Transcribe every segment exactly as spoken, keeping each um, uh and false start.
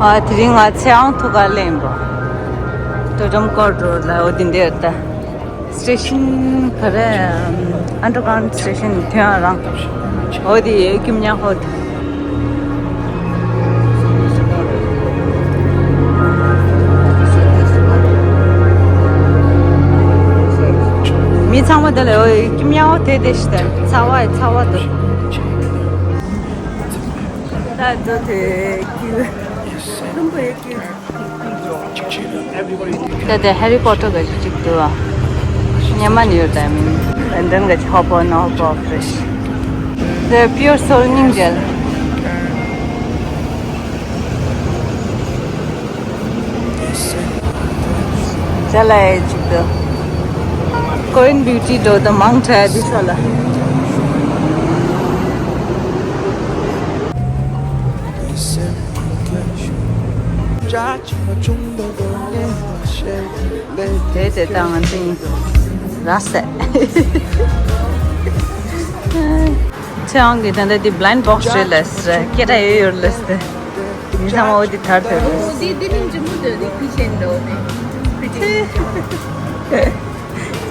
ཨ། དེ་རིང་ང་ཚེ་དབང་ཐུག་ག་སླེབས་པ། ཏོ་ཏམ་ཀོར་རོ་ལ། འོ་དེ་འདིར་ད། སི་ཊེ་ཤན་ག་རེ། ཨན་ཌར་གྷ་རའུན་ཌི་སི་ཊེ་ཤན་ཐོན་ཡ་རང་། འོ་དེ་ཀྱུམ་ཉག་ཧོ་དེ། མི་ཚང་མ་དེ་ལ་འོ་ཀྱུམ་ཉག་ཧོ་དེ་དེ་ཤི་ད། ཚ་བ་ཚ་བ་དུ། ད་དུ་དེ་ཀྱུ། ལུམ་པའི་ཀྱུ། ད་དེ་ཧེ་རི་པོ་ཊར་ག་ཅིག་ཅིག་འདུག་ཨ། སྙེ་མ་ནི་ཡོད་ད་མིན། ཨེ་འདྲན་ག་ཅིག་ཧོ་པོ་ནོ་ཧོ་པོ་ཕེ་རེ་ཤི། དེ་པིའུར་སོལ་སྙིང་རྗེ། ཅ་ལག་ཡ་ཅིག་འདུག་ཀོ་རི་ཡན་བྷིའུ་ཊི་འགྲོ་ད་མང་དྲགས་འདི་ཚོ་ལ། དེ་དེ་ད་ང་ཚོ་ཡིན། ར་སེ། ཚེ་དབང་གིས་ད་ལྟ་འདི་བྷི་ལའིན་ཌི་བོག་སི་རེད་ལབ་ཟེར། སྐད་གྲགས་ཡོད་ཡོད་ལབ་ཟེར། མི་ཚང་མ་འོ་འདི་དར་ཐོན་རེད། འོ་འདི་འདི་ནི་ཇུ་མུ་འདི་འདི་ཁི་ཆེན་འདྲ་བོ་དེ།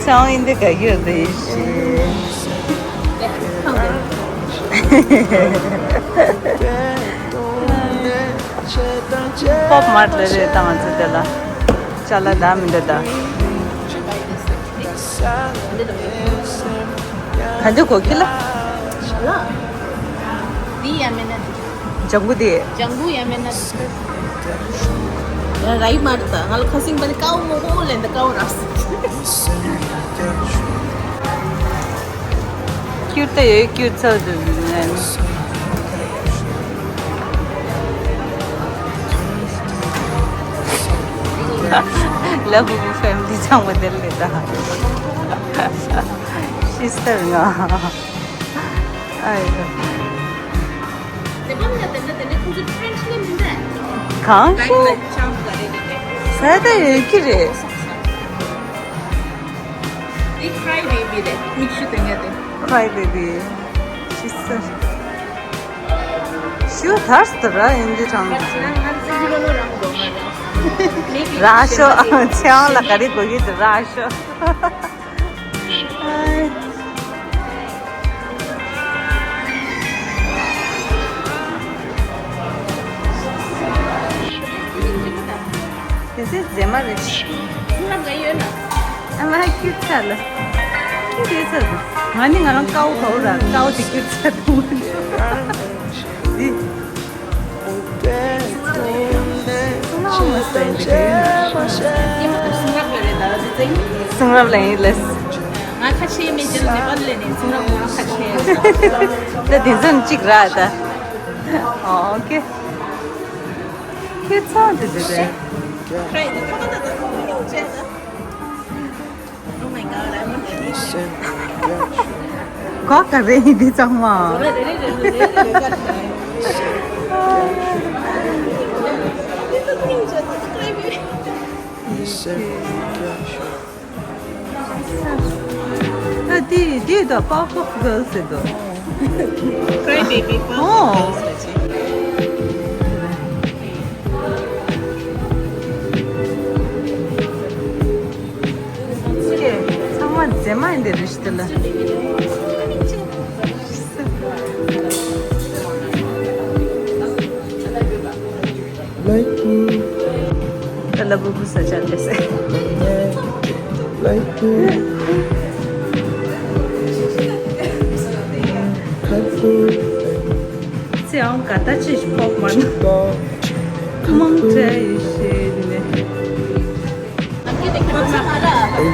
ཚང་ཡིན་འདི་ག་གི་རེད་ཤི། པོབ་མར་ཊི་ལ་རེད་ད། ང་ཚོ་དེ་ལ་ཅ་ལག་ད་མི་འདྲ་ད། ག་འདི་གོ་ཁི་ལ། ལ། འདི་ཡ་མེད་ན། ལྗང་གུ་དེ། ལྗང་གུ་ཡ་མེད་ན། རའི་མར་ད་ང་ལ་ཁ་སིང་པ་ནི་ཀའོ་མོ་ཧོ་ལེན་ད་ཀའོ་ར་སི། ཀྱུར་ཏ་ཡོད་ཀྱུར་ཚ་དུ་ནན། ལ་བུ་བུ་ཕེ་མི་ལི་ཚང་མ་དེར་ལེ་ད། ཤི་སྟར་ང་། ཨ་ཡ། གང་ཤེས། ས་ད་ཡོད་ཀྱི་རེད། འདི་ཁྲའི་བེ་བི་རེད། མིག་ཆུ་དེ་ངས་དེ། ཁྲའི་བེ་བི། ཤི་སར། ཤི་ཐར་སྟ་ར་ཡིན་འདི་གྲང་། ར་ཤོ། ཚེ་དབང་ལ་ག་རེ་དགོས་ཀྱི་འདུག་ར་ཤོ། དེ་ཚེ་མཛེས་མ་རེད། ཚུར་ར་ལ་ཡོད་ན། ཨ་མ་ཁྱོད་ཚ་ལ། ཁྱོད་དེ་ཚ་ལ། ང་ནི་ང་རང་ཀའོ་གའོ་ར་ཀའོ་དེ་ཁྱོད་ཚ་དུ། འདི། གསུང་རབ་ལ་ཡིན་ལས། ང་ཁ་ཆེ་མེད་ཅེར་ནེ་པ་ལི་ནས་གསུང་རབ་ཁ་ཆེ། ད་དེ་ཚོ་གཅིག་ར་ད། ཨོ་ཁེ། ཁྱེད་ཚང་དེ་དེ་དེ། ག་ག་རེ་ཡིན་འདི་ཚང་མ། ཨ་དེ་དེ་ད་པའོ་ཕོབ་གྷརལ་ཟེར་དོ། Cry baby པའོ་ཕོབ་གྷརལ་ཟེར་ཅིག་ཚང་མ་མཛེས་མ་ཡིན་དེ་རེད་ཤི་དེ་ལ། ལ་ལ་བུ་བུ་ས་ཆ་ལེ་སེ། ཚེ་ཨང་ག་ད་ཅི་ཕོག་མ་ན། མང་ཆེ་ཡི་ཤེས་ནས།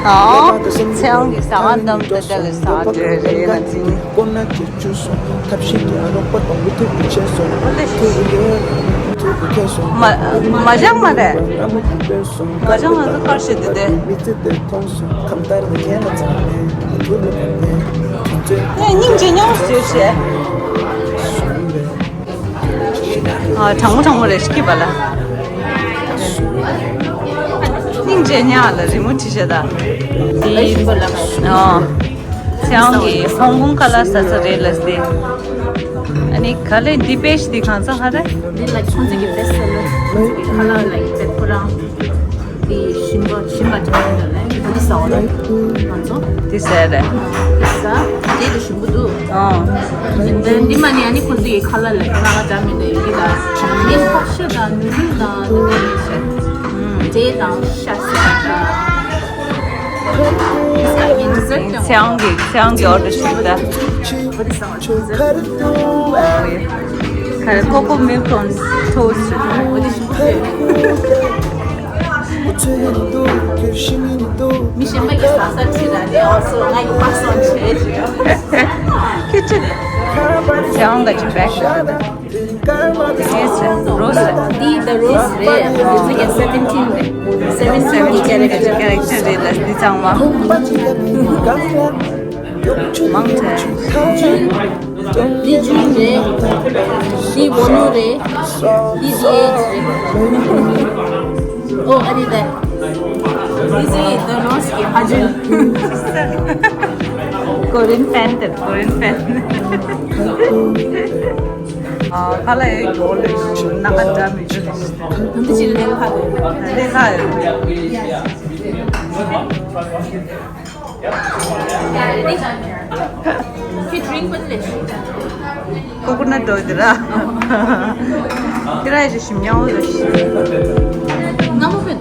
ཨོ། ཚེ་ཨང་གི་ཟ་ཁང་འདམ་དེ་དེ་ལ་ཟ་འདོད་རེད་ང་ཚིན། མ་མ་ཅང་མ་རེད། མ་ཅང་ང་ཚོ་ཁར་ཤེས་དེ་དེ། ཨེ་སྙིང་རྗེ་ཉམས་སུ་ཡོད་ཤེས། ཨ། གྲང་མོ་གྲང་མོ་རེད་ཤི་པ་ལ། སྙིང་རྗེ་ཉག་ལ་རི་མོ་བྲིས་བྱས་ད། འདི། ཨ། ཚེ་དབང་གི་ཧོང་ཀོང་ཁ་ལག་ཟ་ས་རེད་ལ་སྟེ། ཨ་ནི་ག་ལེ་འདི་པེ་ཤི་འདི་གང་ཚ་ཧ་རེ། འདི་ལ་ཁོང་ཚོ་གི་བེ་སི་ཊི་སེ་ལར། ཁ་ལག་ལ་ཡིན་པའི་ཁོ་རང་དེ་ཞིམ་པོ་ཞིམ་པ་ཆགས་ཡིན་ལ་ཡིན་པ་དེ་ཟ་བ་རེད། ང་ཚོ་དེ་ཟ་རེད། དེ་ཟ་དེ་དེ་ཞིམ་པོ་འདུག་ཨང་། འདི་མ་ནི་ཨ་ནི་ཁོ་ཚོ་ཡི་ཁ་ལག་ལ་ཁ་ལག་འདྲ་མི་འདྲ་ཡོད་ཀྱི་ལ་ནི་ཁ་ཤས་དང་ནུ་རུ་དང་དེ་འདྲ་མི་ཤེས། ཇེ་དང་ཤ་ཟ་དང་། ཚེའང་གི་ཚེའང་གི་ཨོ་ཌར་ཞིག་ད། ཁ་རེ་ཀོ་ཀོ་མིལ་ཀོན་ཊོ་སི་ཊི། མི་གཞན་པ་གི་ས་ས་ཁྲིད་ལ་ནི་ཨོ་སོ་ང་ཡི་པ་སོང་བྱེད་ཅིག་ཁྱི་ཁྲིད། ཚེའང་གི་ཅི་བེག་ཤོ་ད། Yes, rose. འདི་the rose རེད། འདི་ཚོ་ག་seventeen རེད། seventeen གི་character རེད་ལ་འདི་ཚང་མ། མང་ཆེ། འདི་ཇུན་རེད། འདི་བོ་ནོ་རེད། འདི་ཌི་ཨེཆ་རེད། ཨོ་ཨ་ནི་ད། འདི་ཚོ་the rose གི་ཧ་ཇུན། Korean fan དེ་Korean fan། ཨ་ཁ་ལག་ཡོད་འགྲོ་ལེ་ན་ག་འདྲ་མི་འདུག་འདི་ཅི་ལེན་ཁ་ལེན་ཁ་ཡོད། ཁྱོད་ཌི་རིང་པ་ལེ་ཤི། ཀོ་ཀོ་ནཊ་འདྲ་དེ་ར། དེ་ར་ཡ་ཞིམ་ཉམས་ལེ་ཤི། ང་མོ་ཕེ།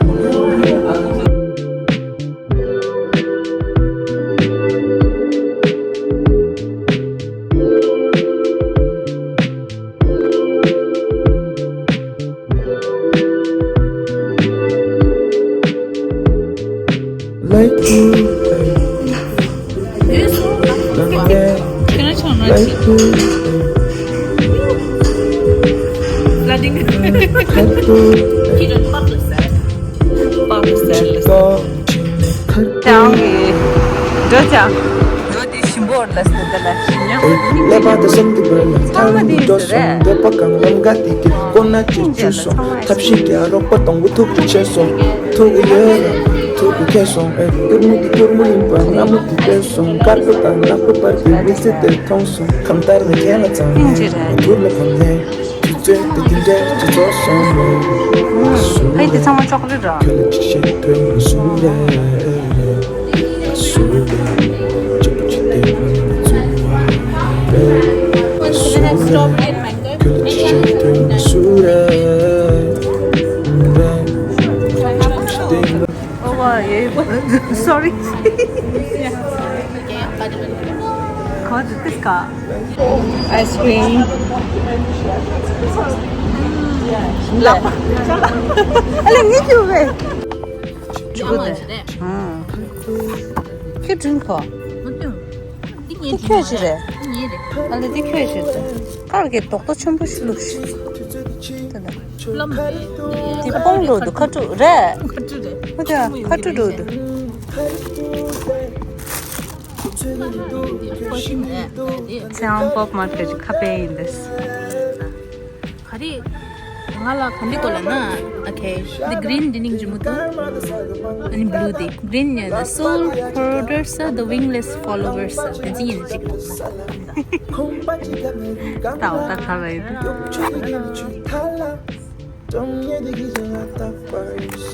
Like you, like you, like you. Flooding. ཀླད་པ་དང་སེམས་ཀྱི་བར་ལ་ཐར་མ་འདི་འགྲོ་སོང་། འདོད་པ་གང་ལམ་འགའ་དེ་གི་ཀོ་ན་ཅི་བྱུང་སོང་། ཐབས་ཤེས་ཀྱི་རོགས་པ་གཏོང་གི་ཐུགས་ཀྱི་ཆེ་སོང་། ཐུགས་ཀྱི་ཡོད་ལ་ཐུགས་ཀྱི་ཁེ་སོང་། ཨེ་སྐྱུར་མོ་འདི་སྐྱུར་མོ་ཡིན་པ་སྔ་མོ་དེ་བསྟན་སོང་། དཀར་པོ་དང་ནག་པོ་བར་གྱི་མི་ཚེ་དེ་མཐོང་སོང་། ཁམས་དར་ནས་ཁྱེད་ལ་ཚང་ནས་ཐུར་ལ་ཕམ་ནས། དུས་ཚོད་དེ་དེ་འདྲའི་སྤྱི་ཚོགས་སོང་། ཧེ་དེ་ཚང་མ་ཅོག་ལེ་ཊི་ར། ཁྱོད་ལ་ཅི་བཤད་ཐོས་མ་སོང་རེད། སུ་རེད། གཅིག་པུ་ཅི་བལྟས་མ་ཚུལ་བ་རེད། སུ་རེད། ཁྱོད་ལ་ཅི་བཤད་ཐོས་མ་སོང་རེད། རེད། གཅིག་པུ་ཅི་བལྟས་མ། Oh, wow, yeah. Sorry. What is this car? Ice cream. ལག་པ། ཨ་ལེ་ངས་ཁྱོད་བས། ཆུ་བོ་དེ། ཁྱོད་དྲིན་གོ། འདི་ཁྱོད་ཞིག་རེད། ཨ་ལེ་འདི་ཁྱོད་ཞིག་རེད། ཁར་གྱི་རྡོག་རྡོག་ཆེན་པོ་ཞིག་བླུགས་ཤིག་དེ་ལ། ལམ་རེད། དེ་སྤོང་འགྲོ་འདུག་ཁ་ཕྲུག་རེད། ཁ་ཕྲུག་རེད། ཨོ་ཅག་ཁ་ཕྲུག་འགྲོ་འདུག་ཚེ་དབང་པོབ་མར་ཀེཊ་ཁ་པེ་ཡིན་འདུག་ག་རེ། ང་ལ་ག་འདི་གོ་ལ་ན། Okay, the green འདི་ནིང་ཇི་མུ་ཏོ། ཨ་ནི་blue འདི། Green ཡ། The soul hoarders are the wingless followers. དེ་ཅི་ཡིན་ཅིག་ད་འོ་ད་ག་རེ་ཡིན།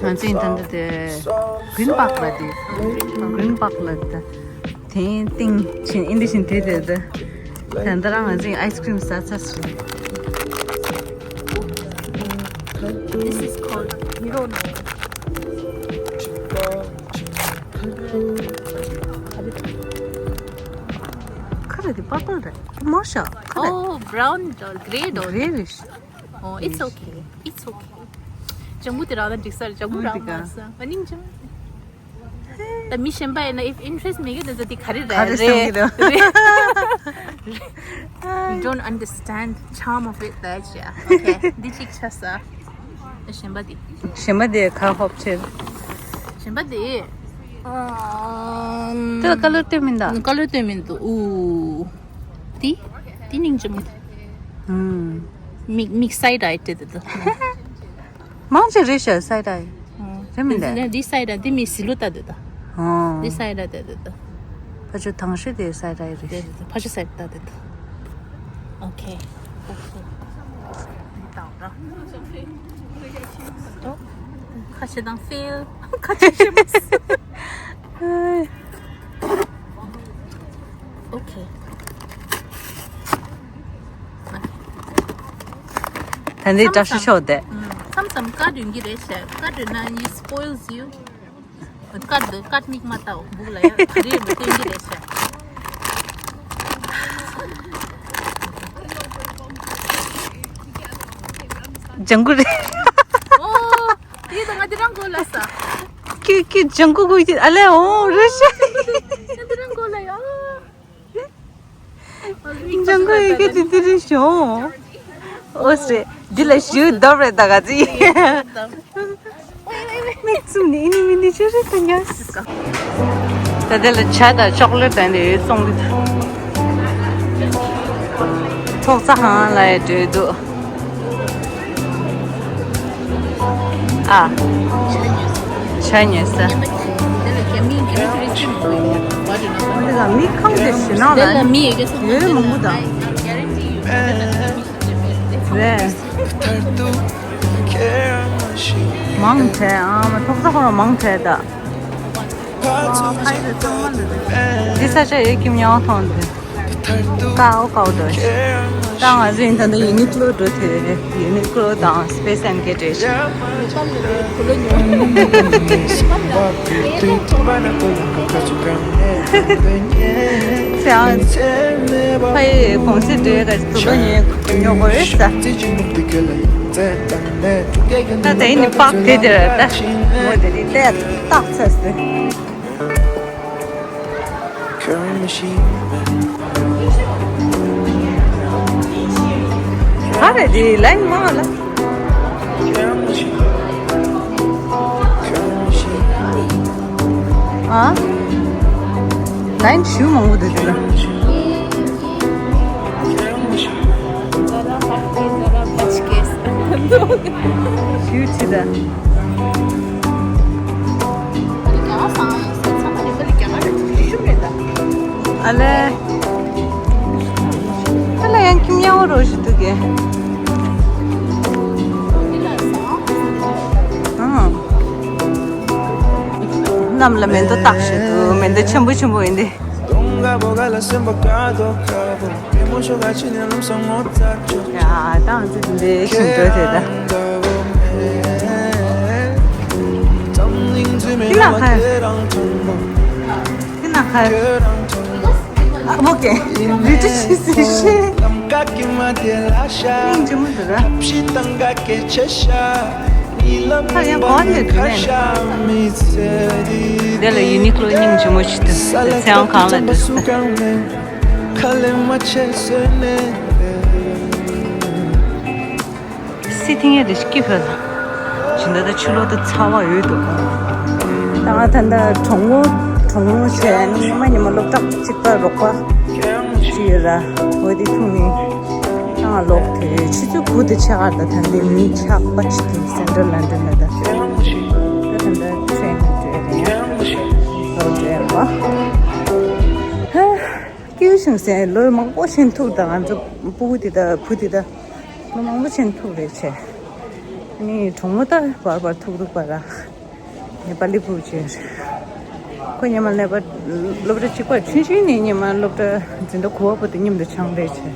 ང་ཚོའི་ད་འདི་དེ་green park ལ་དེ། Green park ལ་དེ། དེའི་སྟེང་ཕྱིན་ཨིན་དི་བཞིན་དེ་དེ་དེ། ད་ལྟ་རང་ང་ཚོའི་ice cream ཟ་ཚར་སོང་། This is called Hirone. ཁ་རེ་དེ་པར་པལ་རེད། མོ་ཤ་ཁ་རེ། Oh, brown འདྲ། Grey འདྲ། Grey རེད། Oh, it's okay. It's okay. ལྗང་གུ་དེ་རང་ལ་འགྲིག་ས་རེད། ལྗང་གུ་རང་མ་ཟ། ཨ་ནིང་ཅང་། ད་མི་གཞན་པ་ཡིན་ན་if interest མེད་གི་དེ་ཚོ་དེ་ག་རེ་རེད། ག་རེ་སེམས་ཀྱི་རེད། རེད། You don't understand charm of it. That's yeah. Okay. འདི་གཅིག་ཆ་ས། ད་གཞན་པ་དེ། གཞན་པ་དེ་ག་ཧོབ་ཆེ། གཞན་པ་དེ། ཨམ། དེ་ལ་ཀ་ལར་སྟོན་མིན་ད། ཀ་ལར་སྟོན་མིན་འདུག་ཨུ། དེ། དེ་སྙིང་རྗེ་མོ། ཨུམ། མིག་མིག་སའི་ཌི་ཨའི་སྤྲད་དེ་འདུག་མང་ཆེ་རེད་ཤག་སའི་ཌི་ཨའི། ཨོ། རེད་མིན་ད། འདི་སའི་ཌི་ཨའི། འདི་མི་སི་ལུ་ལྟ་འདུག་ད། ཨོ། འདི་སའི་ཌི་ཨའི་ལྟ་འདུག་ད། ཕ་ཆུ་དང་ཤོས་དེ་སའི་ཌི་ཨའི་རེད། དེ་ཕ་ཆུ་སའི་ཌི་ཨའི་ལྟ་འདུག་ད། ཨོ་ཁེ། ཨོ་ཁེ། འདི་ལྟ་འོ་ད། ཁ་ཆེ་དང་ཕེལ། ཁ་ཆེ་ཤེས་མ་སོང་། ཨོ་ཁེ། ད་འདི་བཀྲ་ཤིས་ཤོག་དེ། མཚམས་མཚམས་ཀ་འདོན་གྱི་རེད་ཤག་ཀ་འདོན་ན་it spoils you. ཀ་འདོན་ཀ་མིག་མ་ལྟའོ་སྦུག་ལ་ཡ་ག་རེ་མི་སྟོན་གྱི་རེད་ཤག་ལྗང་གུ་རེད། ཨོ། དེ་དང་ང་དེ་རང་གོ་ལ་ས། ཀི་ཀི་ལྗང་གུ་གོ་ཡི་ཨ་ལེ་ཨོ་རེད་ཤག་ང་དེ་རང་གོ་ལ་ཡ། ལྗང་གུ་ཡི་གེ་དེ་དེ་རེད་ཤོག་ཨོ་སེ། འདི་ལ་ཞུ་འདོར་རེད་ད་ག་ཚི། མིག་བཙུམ་ནས་ཨི་ནི་མི་ནི་ཅི་རེད་ད་ཉལ། ད་དེ་ལ་ཇ་དང་ཅོག་ལེ་ཊི་དང་དེ་བཙོང་གི་འདུག་ཚོགས་གཙོ་ཧང་ལ་ཡ་འགྲོ་འདུག་ཨ། ཇ་ཉོས་ས། འདི་ལ་མི་ཁམས་དེ་ཞེད་སྣང་ལ་ཡོད་མང་པོ་དང་། རེད། མང་དྲགས་ཨ་མ་ཐོག་ས་ཁོ་རང་མང་དྲགས་ད། འདི་ས་ཆ་ཡོད་ཀྱི་མྱོང་མཐོང་དེ། ཀའོ་ཀའོ་འགྲོ་ཤི། ད་ང་ཚོ་ཡིན་ད་ནི་ཡུ་ནི་ཀློ་འགྲོ་དེ་རེད། ཡུ་ནི་ཀློ་དང་སི་པེ་སི་ཨེན་ཀེ་འགྲོ་ཤི། ཚེ་ཨང་། ཕ་ཡི་གོང་ཚེ་འགྲོའི་ག་དུ་ལོ་ཉེ་ཉོ་གོ་ཡོད་ས། ད་དེ་ནི་པགས་དེ་དེར་ད་མོ་དེ་དེ་ཏག་ཏག་ཚ་སི། ག་རེ་རེད་ལན་མ་ལ། ཨ། ལན་ཞུ་མང་པོ་འདུག་དེ་ལ། ཞུ་ཅི་ད། ཨ་ལེ། ཨ་ལེ་ཡང་ཁྱིམ་ཡང་རོ་ཞུ་དུ་གེ། ཨང་། གནམ་ལ་མེ་མདོག་བཏགས་ཞེས་འདུག་མེ་མདོག་ཆེན་པོ་ཆེན་པོ་ཡིན་ཏེ། ཡ་ད་ང་ཚོ་འདི་འདྲའི་ཞིང་འགྲོ་དེ་ད། ཁྱི་ལ་ཁ། ཁྱི་ལ་ཁ། ཨ་ཨོ་ཀེ། རི་ཏི་ཤི་སི་ཤི། སྙིང་རྗེ་མོ་འདུག་ར། ཁ་ཡང་གོན་ནས་འདུག་ནས། དེ་ལ་ཡུ་ནི་ཀློ་སྙིང་རྗེ་མོ་ཞིག་འདུག་ཚེ་ཡང་གང་ལ་འདུག་སི་ཐིང་ཡ་དེ་སྐྱིད་ཕོད་ལ། ཇི་འདྲ་ད་ཆུ་ལོག་ད་ཚ་བ་ཡོད་འདུག་ད་ང་ད་ལྟ་གྲོགས་མོ་གྲོགས་མོ་བྱས་ནས་ཉི་མ་ཉི་མ་སློབ་གྲྭ་གཅིག་པ་རོགས་པ་གཅིག་ཡོད་ར། འོ་དེ་ཐུག་ནས་ང་ལོག་དེ་ཆུ་ཚོད་དགུ་དེ་ཆ་ག་ད་ད་འདི་མི་ཆགས་པ་ཆི་དེ་སེན་ཊར་ལན་ཌོན་ལ་ད་ད་ད་ད་ཊེན་ནང་འགྲོ་ཡ་རེད། ཡ་ལོག་འགྲོ་ཡ་རེད་པ། སྐྱིད་ཤིང་སེ་ལོ་མང་པོ་ཞིག་ཐུག་ད་ང་ཚོ་སྤུ་གུ་དེ་ད་བུ་དེ་ད། ལོ་མང་པོ་ཕྱིན་ཐུག་རེད་བྱས། ནི་གྲོགས་མོ་ད་བར་བར་ཐུག་ཐུག་པ་ར། ནི་པ་ལི་བུ་བྱས། ཁོ་ཉི་མ་ནས་པ་སློབ་གྲྭ་གཅིག་པ་ཆུང་ཆུང་ནས་ཉི་མ་སློབ་གྲྭ་འཛིན་གྲྭ་དགུ་པ་བར་དུ་མཉམ་དུ་སྦྱངས་རེད་བྱས།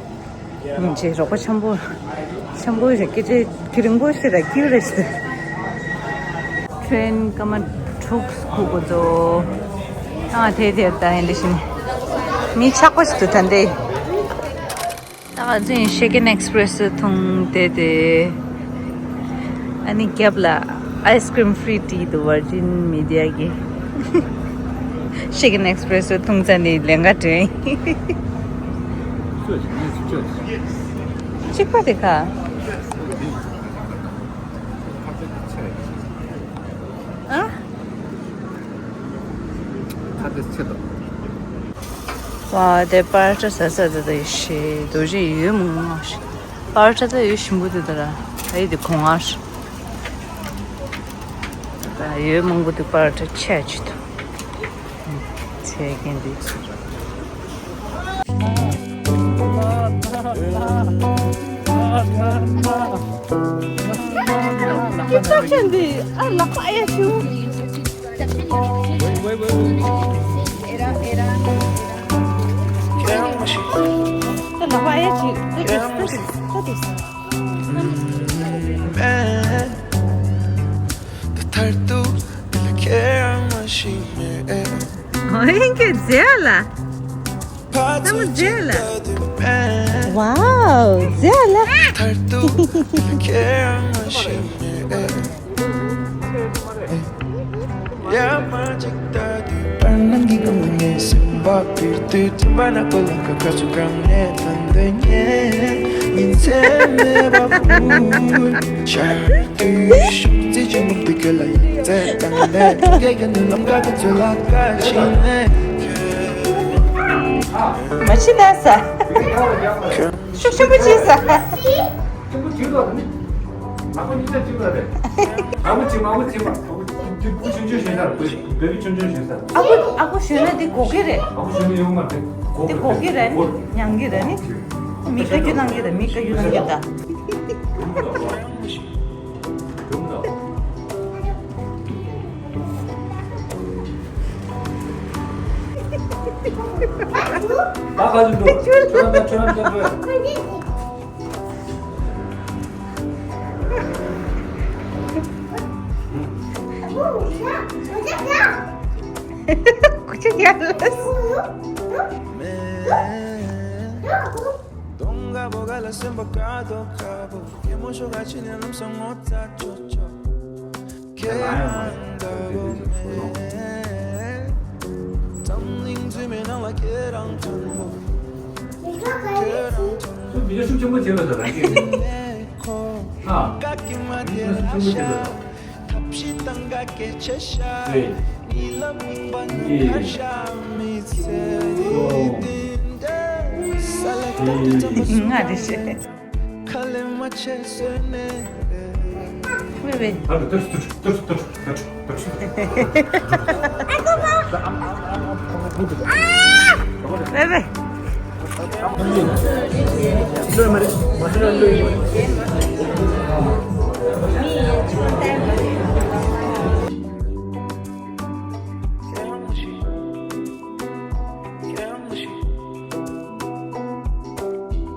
ཉིན་བྱས་རོགས་པ་འཆམ་པོ། འཆམ་པོ་རེད་སྐད་ཆ་ཁྱི་རིང་པོ་ཞིག་ར་སྐྱིད་རེད་བྱས། ཊེན་སྐར་མ་དྲུག་སྒུག་དགོས་ཚོ། ཨ་དེ་དེ་ད་ཡིན་ལེ་ཤིན། མི་ཆགས་པ་ཞིག་ཏུ་ད་འདི། ད་ང་ཚོ་ཡིན་ཤེ་ཀན་ཨེགས་པི་རེ་སི་འཐུང་དེ་དེ། ཨ་ནི་རྒྱབ་ལ་ཨའི་སི་ཀི་རིམ་ཧྥི་རི་སྤྲད་འདུག་ཝར་ཇིན་མི་ཌི་ཡ་གི། ཤེ་ཀན་ཨེགས་པི་རེ་སི་འཐུང་ཚར་ནས་ལན་འགའ་དྲན། གཅིག་པ་དེ་ག་ཨ། ཁ་དེ་ཆེ་དང་། ཝ་དེ་པར་ཊ་ཟ་ས་དེ་དེ་ཤེ་རྡོ་རྗེ་ཡོད་མོ་མ་ཤེ། པར་ཊ་དེ་ཡོད་ཞིམ་པོ་དེ་དེ་ར། ཨ་ཡི་དེ་གོང་ཨར། ད་ཡོད་མང་པོ་དེ་པར་ཊ་ཆེ་ཆེ་དང་། ཚེ་གན་དེ་ཚོ། ཁྱེད་ཅག་ཅན་འདི་ཨ་ལག་པ་ཨེ་ཤུ། ཨ་ལག་པ་ཨེ་ཤུ། ད་དུས་ད་དུས་ད་དུས། ཨོ་ཡིན་གྱི་མཛེས་ལ། ལྷ་མོ་མཛེས་ལ། ཝའོ་མཛེས་ལ། མ་ཤི་ན་ས། ཤུགས་ཆེན་པོ་བྱས་ས། ཆེན་པོ་བྱེད་དགོས་ནི། ཨ་ཁུ་གཉིས་ཆ་གཅིག་ལ་རེད། ཨ་ཁུ་གཅིག་མ་ཨ་ཁུ་གཅིག་མ། ཨ་ཁུ་གཅིག་ཆུང་ཆུང་བྱེད་ས་རེད། བེ་བི་ཆུང་ཆུང་བྱེད་ས་རེད། ཨ་ཁུ་ཨ་ཁུ་ཞོན་ན་འདི་གོ་གི་རེད། ཨ་ཁུ་ཞོན་ན་ཡོང་མ་རེད། འདི་གོ་གི་རེད་ནི། མྱང་གི་རེད་ནི། མི་བཀའ་བཀྱོན་གནང་གི་རེད། མི་བཀའ་བཀྱོན་གནང་གི་རེད། ད་ག་ཚོད་འགྲོ། ཁྱོད་རང་ད་ཁྱོད་རང་ད་ཁྱོད། སྐུ་ཆ་རྒྱག་ལ། ཁྱོད་བི་ཌིའོ་ཤུགས་ཆེན་པོ་བྱེད་པ་དང་རང་གིས། ཨ། བི་ཌིའོ་ཤུགས་ཆེན་པོ་བྱེད་པ་དང་། རེད། གཉིས། གསུམ། བཞི། ལྔ་རེད་ཤག། ཝེ་ཝེ། ཨ་ཏུ་ཏུ་ཏུ་ཏུ་ཏུ་ཏུ་ཏུ། ཝེ་ཝེ།